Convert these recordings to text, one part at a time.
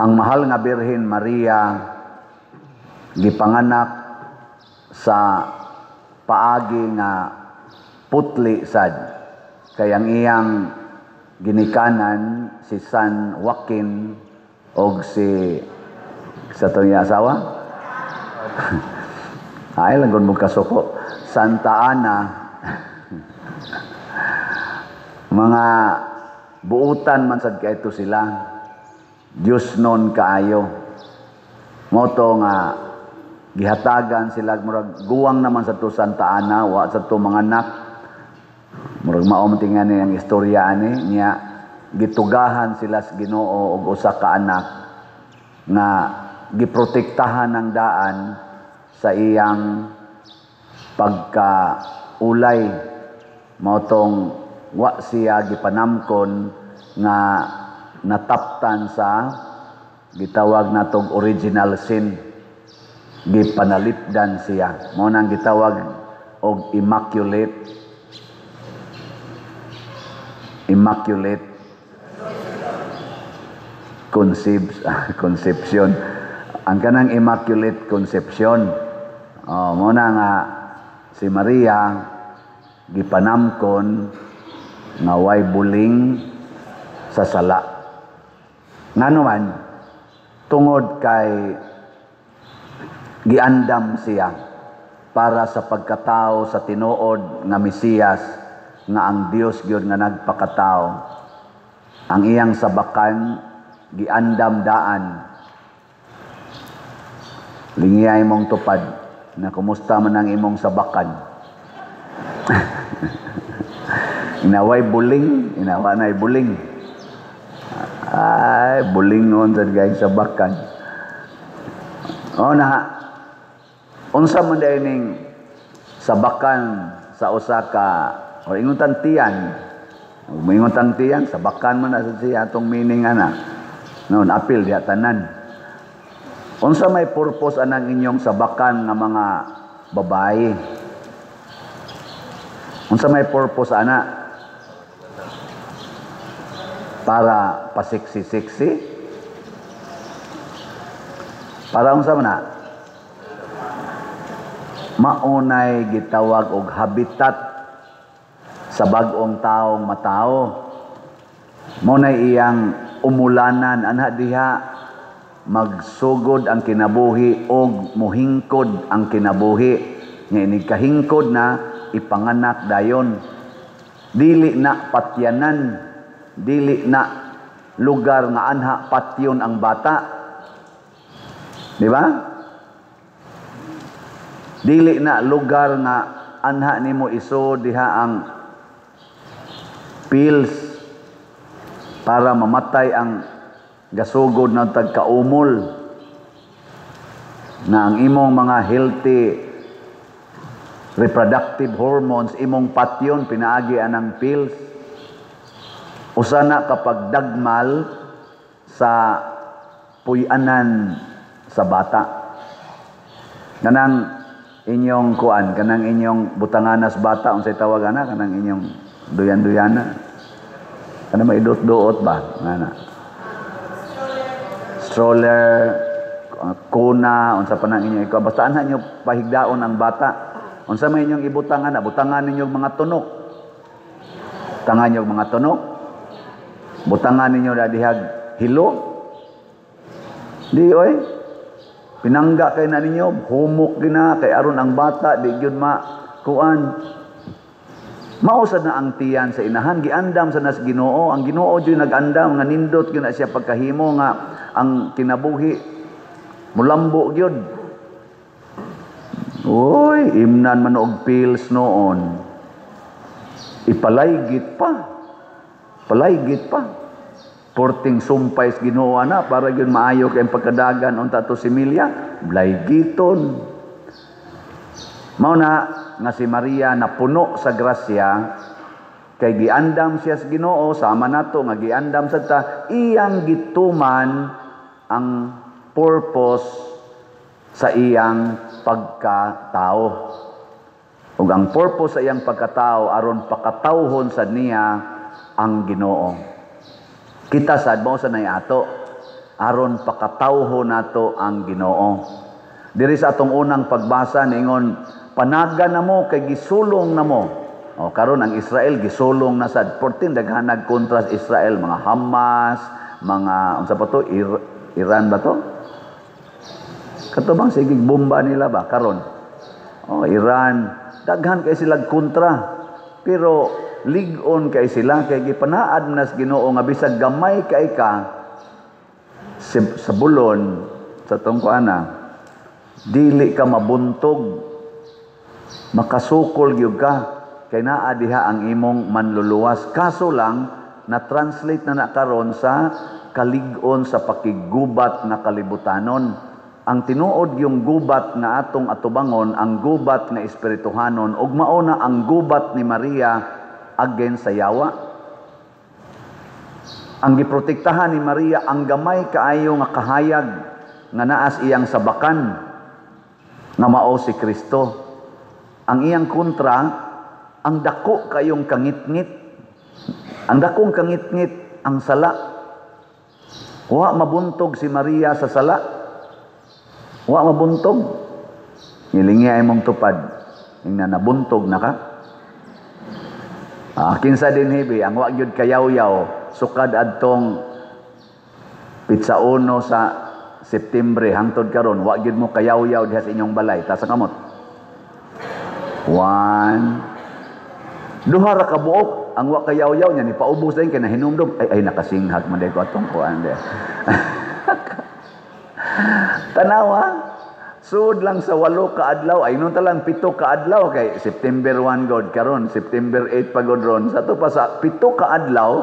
Ang mahal nga Birhen Maria gipanganak sa paagi nga putli sad, kay ang iyang ginikanan si San Joaquin og si sa to niya asawa, ay lang mo kasuko, Santa Ana. Mga buutan man sad kay sila, Diyos non kaayo. Mao to nga gihatagan sila, murag guwang naman sa to Santa Ana, wa sa to mga anak. Murag mao man tingani ang istorya ani niya. Gitugahan sila sa Ginoo og usa ka anak nga giprotektahan ng daan sa iyang pagkaulay. Mao tong wa siya gipanamkon nga nataptan sa gitawag natong original sin. Gipanalipdan siya. Mao nang gitawag og immaculate conception. Ang kanang Immaculate Conception, oh, mao na nga si Maria gipanamkon nga way buling sa sala. Ngano man? Tungod kay giandam siya para sa pagkatao sa tinuod nga Mesiyas, nga ang Dios gyud nga nagpakatao. Ang iyang sabakan giandam daan. Lingiyay mong tupad na kumusta man ang imong sabakan. Inaway buling, inawa na buling. Ay, buling noon sa gayong sabakan. O na, unsa man diay ning sabakan sa usa ka o ingon tiyan. Moingon tang tiyan, sabakan man na sa siya atong meaning ana. Noon apil diha tanan. Unsa may purpose anang inyong sabakan nga mga babae? Unsa may purpose ana? Para pasiksi-siksi? Para unsa man na? Maunay gitawag og habitat sa bag-ong taong matao. Mao nay iyang umulanan anha diha magsugod ang kinabuhi og muhingkod ang kinabuhi. Nga inig kahingkod na, ipanganak dayon. Dili na patyanan, dili na lugar nga anha patyon ang bata. Di ba? Dili na lugar nga anha nimo iso diha ang pills para mamatay ang gasugod ng tagkaumol, na ang imong mga healthy reproductive hormones imong patyon pinaagi anang pills. Usa na kapag dagmal sa puy-anan sa bata. Kanang inyong kuan, kanang inyong butanganas bata, unsay tawag ana, kanang inyong duyan-duyana, kanang maidot-duot ba ngana, stroller, kuna, unsa pa nang inyong ikaw, basta anha inyo pahigdaon ang bata. Unsa may inyong ibutang ana? Butangan ninyo mga tunok. Tangan ninyo mga tunok. Butangan ninyo na dihag hilo. Di oy. Pinangga kay na ninyo, humok gina kay aron ang bata di gyud ma kuan. Mao sad na ang tiyan sa inahan, giandam sa nas Ginoo. Ang Ginoo jud nag-andam nga nindot gyud na siya pagkahimo nga ang kinabuhi mulambo gyud. Uy, imnan man og pills noon. Ipalaygit pa. Palaygit pa. Porting sumpay sa Ginoo ana para gyud maayo kay pagkadagan unta to si Milya, laygiton. Mao na nga si Maria napuno sa grasya kay giandam siya sa Ginoo. Sama nato nga giandam sad ta, iyang gituman ang purpose sa iyang pagkatao. Ug ang purpose sa iyang pagkatao aron pakatawhon sa niya ang Ginoo. Kita sad mao sa nay ato. Aron pakatawho nato ang Ginoo. Diri sa atong unang pagbasa, niingon, "Panaga na mo kay gisulong na mo." O karon ang Israel gisulong na sad. 14 daghanag kontra sa Israel, mga Hamas, mga unsa pa to, Iran ba to? Kato bang sige bomba nila ba karon? Oh, Iran, daghan kay sila kontra. Pero lig-on kay sila kay gipanaad na sa Ginoo nga bisag gamay kay ka sa bulon sa tong kuana, dili ka mabuntog, makasukol gyud ka kay naa diha ang imong manluluwas. Kaso lang na translate na na karon sa kalig-on sa pakiggubat nga kalibutanon. Ang tinuod yung gubat nga atong atubangon, ang gubat nga espirituhanon, ug mao na ang gubat ni Maria against sa yawa. Ang giprotektahan ni Maria ang gamay kaayo nga kahayag nga naas iyang sabakan nga mao si Kristo. Ang iyang kontra, ang dako kayong kangitngit. Ang dakong kangitngit, ang sala. Wa mabuntog si Maria sa sala. Wa mabuntog. Ngilingi ay mong tupad. Ingna nabuntog na ka. Kinsa din hibi, ang wa gyud kayaw-yaw, sukad adtong pitsa uno sa Septembre hangtod karon, wa gyud mo kayaw-yaw diha sa inyong balay. Taas ang kamot. One. Duha ra ka buok ang wa kayaw-yaw niya ni paubos din kay nahinumdum, ay ay nakasinghag man ko atong kuan de. Tanawa, sud lang sa 8 ka adlaw, ay nun talang 7 ka adlaw kay September 1 god karon, September 8 pa god ron. Sa to pa sa 7 ka adlaw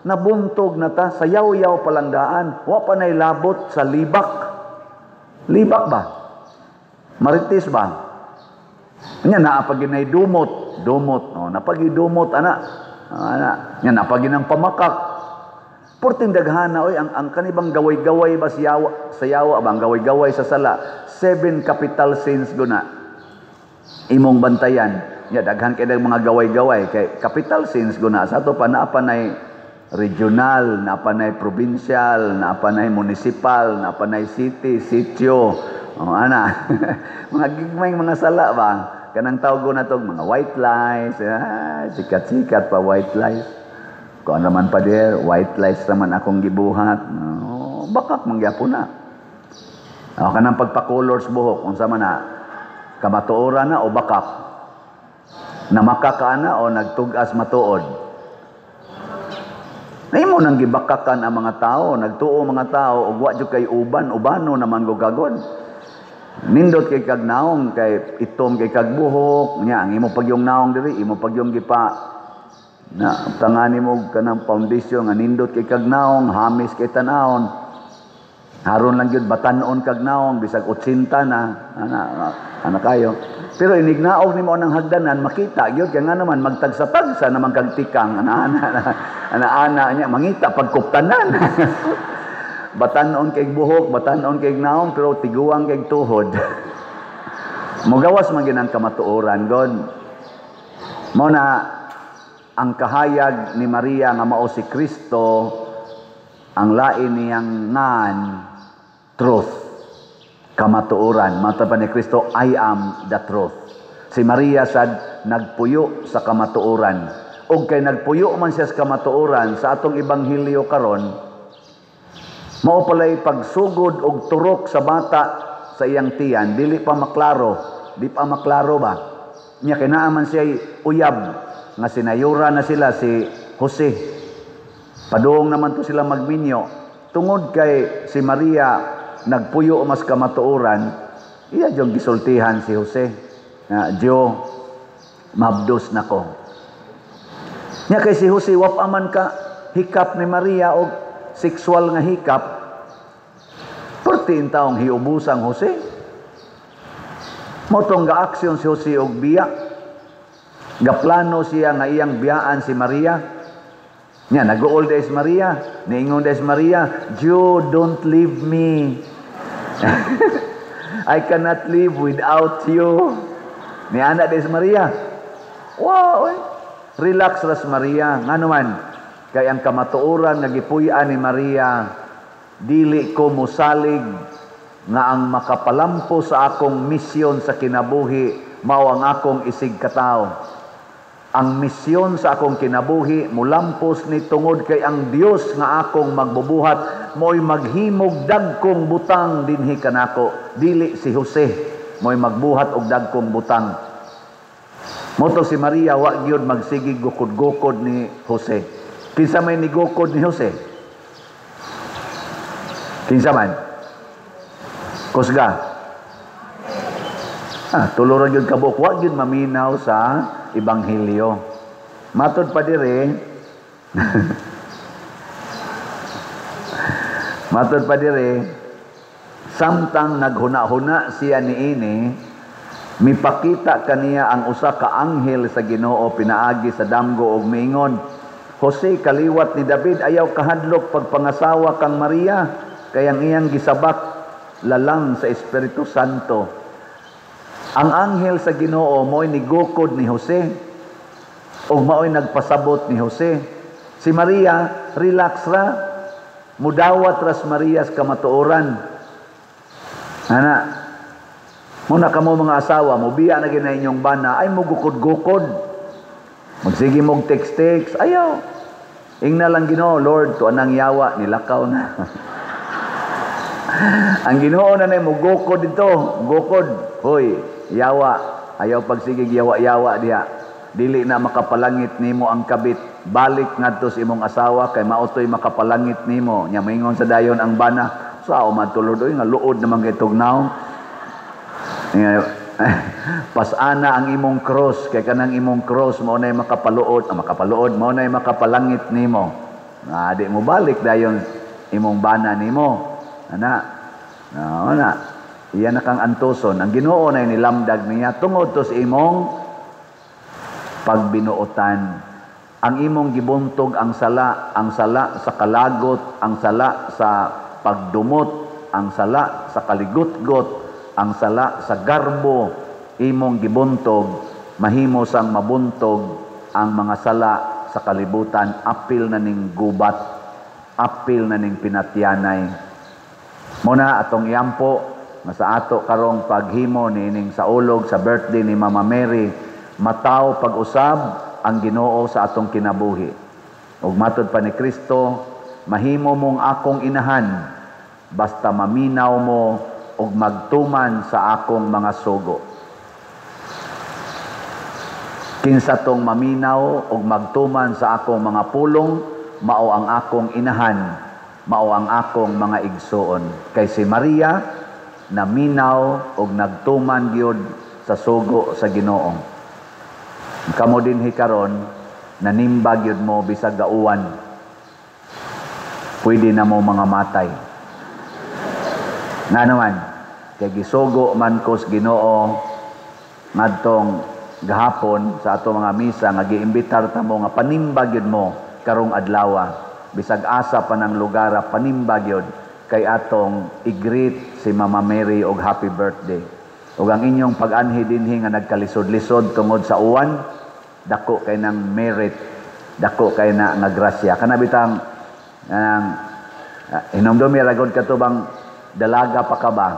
nabuntog na ta sa yaw-yaw palangdaan. Wa pa nay labot sa libak. Libak ba? Marites ba? Nya naa pa ginay dumot, dumot, no, napagidumot ana. Ana, nya napaginang pamakak. Porting daghana oy ang kanibang gaway-gaway ba siyawa, sa yawa ba ang gaway-gaway sa sala, 7 capital sins guna. Imong bantayan. Nya daghan kay mga gaway-gaway kay capital sins guna. Sa ato pa naa pa nay regional, naa pa nay provincial, naa pa nay municipal, naa pa nay city, sitio. Oh, ana. Mga gigmay mga sala ba? Kanang tawag na to mga white lies, sikat-sikat pa white lies. Kung ano man pa der, white lies naman akong gibuhat. Oh, bakak mangyapon na. O, kanang pagpa-colors buhok, unsa man na, kamatuoran na o bakak? Namaka ka na o nagtugas matuod? Naimo nang gibakakan ang mga tao, nagtuo mga tao, ug wa jud kay uban, ubano naman go gagod. Nindot kay kag naong, kay itom kay kag buhok, nya ang imo pagyong naong diri, imo pagyong gipa na tangani mo kanang foundation nga nindot kay kag naong, hamis kay tan-awon. Haron lang gyud batan-on kag naong bisag 80 na, ana ana kayo. Pero inignaog nimo ang hagdanan, makita gyud kay nga naman magtagsa-tagsa naman kag tikang, ana ana ana ana nya mangita pagkuptanan. Batan-on kay buhok, batan-on kay naong, pero tiguang kay tuhod. Mugawas man gyud ang kamatuoran god. Mao na ang kahayag ni Maria nga mao si Kristo, ang lain niyang ngan, truth, kamatuoran. Mata pa ni Kristo, "I am the truth." Si Maria sad nagpuyo sa kamatuoran. Og kay nagpuyo man siya sa kamatuoran, sa atong ebanghelyo karon, mao pala'y pagsugod og turok sa bata sa iyang tiyan, dili pa maklaro, di pa maklaro ba? Nya kay naa man siya uyab nga sinayura na sila si Jose. Padung naman to sila magminyo. Tungod kay si Maria nagpuyo mas kamatuoran, iya jung gisultihan si Jose. Na, "Diyo, mabdos nako." Nya kay si Jose wa pa man ka hikap ni Maria og sexual nga hikap, 14 taong hiubusang Jose. Motong ga-aksyon si Jose og biya. Gaplano siya nga iyang biyaan si Maria. Nya nag-uol si Maria, niingon si Maria, "Joe, don't leave me. I cannot live without you." Ni ana si Maria. Wow, eh. Relax ras Maria. Ngano man, kay ang kamatuoran nga gipuy-an ni Maria Dili ko mosalig nga ang makapalampo sa akong misyon sa kinabuhi mao ang akong isig katawo. Ang misyon sa akong kinabuhi mulampos ni tungod kay ang Dios nga akong magbubuhat mo'y maghimog dagkong butang dinhi kanako. Dili si Jose mo'y magbuhat og dagkong butang. Moto si Maria wa gyud magsigig gukod-gukod ni Jose. Kinsa may nigukod ni Jose? Kinsa man? Kusga. Ah, tulo ra gyud kabuok, wa gyud maminaw sa ebanghelyo. Matod pa dire, matod pa dire, samtang naghuna-huna siya niini, mipakita kaniya ang usa ka anghel sa Ginoo pinaagi sa damgo og miingon, "Jose, kaliwat ni David, ayaw kahadlok pagpangasawa kang Maria, kay ang iyang gisabak lalang sa Espiritu Santo." Ang anghel sa Ginoo mo'y nigukod ni Jose ug mao'y nagpasabot ni Jose. Si Maria relax ra, mudawat ras Maria sa kamatuoran. Ana, muna kamo mga asawa, mobiya na gina inyong bana, ay mugukod-gukod. Magsige mog text-text, ayaw. Ingna lang Ginoo, "Lord, tuan ang yawa, nilakaw na." Ang Ginoo na na mugukod dito, gukod. Hoy, yawa, ayaw pagsigig yawa-yawa diha. Dili na makapalangit nimo ang kabit. Balik ngadto sa imong asawa kay mao to'y makapalangit nimo. Nya maingon sa dayon ang bana, "Sao man to, Lord, oy, nga luod naman kay tugnaw." Pasana ang imong cross kay kanang imong cross mao nay makapaluod, ah, makapaluod mao nay makapalangit nimo. Ah, di mo balik dayon imong bana nimo. Ana. Na, na. Iyan na kang antuson. Ang Ginoo na nilamdag niya tungod to sa imong pagbinuotan. Ang imong gibuntog ang sala sa kalagot, ang sala sa pagdumot, ang sala sa kaligutgot, ang sala sa garbo, imong gibuntog, mahimo sang mabuntog ang mga sala sa kalibutan, apil na ning gubat, apil na ning pinatyanay. Muna atong iampo nga sa ato karong paghimo niining saulog sa birthday ni Mama Mary, mataw pag-usab ang Ginoo sa atong kinabuhi. Ug matod pa ni Kristo, mahimo mong akong inahan basta maminaw mo ug magtuman sa akong mga sugo. Kinsa tong maminaw ug magtuman sa akong mga pulong, mao ang akong inahan, mao ang akong mga igsuon. Kay si Maria naminaw og nagtuman gyud sa sugo sa Ginoo. Kamo dinhi karon nanimba gyud mo bisag gauwan. Pwede na mo mga matay. Nga naman, kay gisugo man ko sa Ginoo ngadtong gahapon sa ato mga misa nga giimbitar ta mo nga panimba gyud mo karong adlawa. Bisag asa pa ng lugar, panimba gyud kay atong i-greet si Mama Mary og happy birthday. Ug ang inyong pag-anhi dinhi nga nagkalisod-lisod tungod sa uwan, dako kay nang merit, dako kay na nga grasya. Kana bitang nang hinumdumi ra gud kato bang dalaga pa ka ba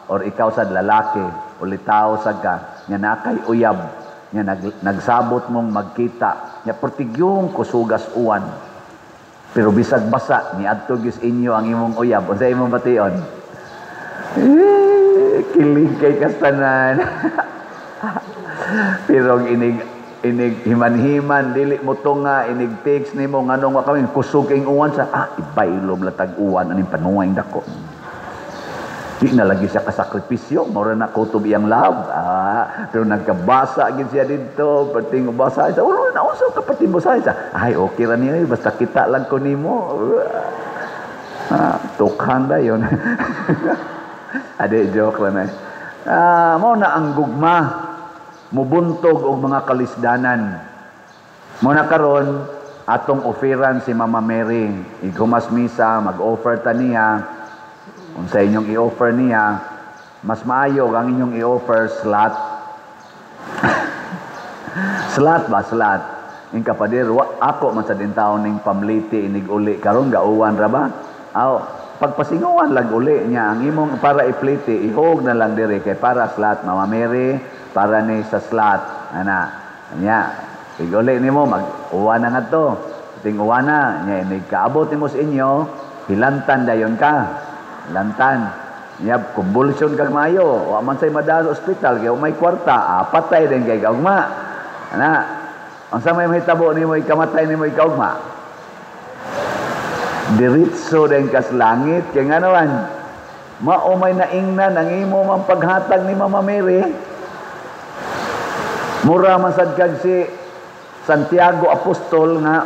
or ikaw sad lalaki o litaw sad ka nga nakay uyab nga nagsabot mong magkita nya pertigyong kusugas uwan. Pero bisag basa niadto gyud inyo ang imong uyab, unsa imong bation? Eh, kilig kay kastanan. Pero inig inig himan-himan dili mo tunga, inig text nimo nganong wa kami kusog ing uwan sa ibaylom latag uwan aning panuway dako. Di na lagi siya kasakripisyo, mura na kutob iyang love. Ah, pero nagkabasa gid siya didto, perting basa siya. Ulo na unsa ka perting basa siya. Ay, okay ra niya, basta kita lang ko nimo. Ah, tukhang dayon. Ade joke lang eh. Ah, mao na ang gugma mubuntog og mga kalisdanan. Mao na karon atong offeran si Mama Mary. Igumas misa, mag-offer ta niya. Kung sa inyong i-offer niya, mas maayo ang inyong i-offer slot. Slot ba? Slot. Ing kapadir, wa, ako man sa din taon ning pamliti inig uli karon gauwan ra ba? Aw, Pagpasinguan lang uli niya ang imong para ipliti, ihog na lang diri kay para slot, Mama Mary, para ni sa slot ana. Nya iguli nimo, mag uwa na ngadto ting uwa na nya, inig kaabot nimo sa inyo, hilantan dayon ka, hilantan nya, convulsion kag maayo, wa man say madala sa ospital kay may kwarta, patay din kay kaugma ana. Unsa may mahitabo nimo ikamatay nimo ikaugma? Diretso din kas langit kay ngano man, mao may naingnan ang imo man paghatag ni Mama Mary. Mura man sad kag si Santiago Apostol nga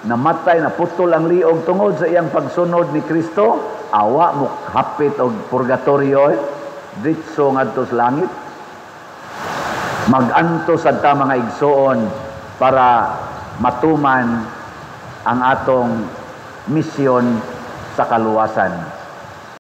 namatay, naputol ang liog tungod sa iyang pagsunod ni Kristo. Awa mo hapit og purgatorio, eh. Diretso ngadto sa langit. Magantos sad ta, mga igsoon, para matuman ang atong misyon sa kaluwasan.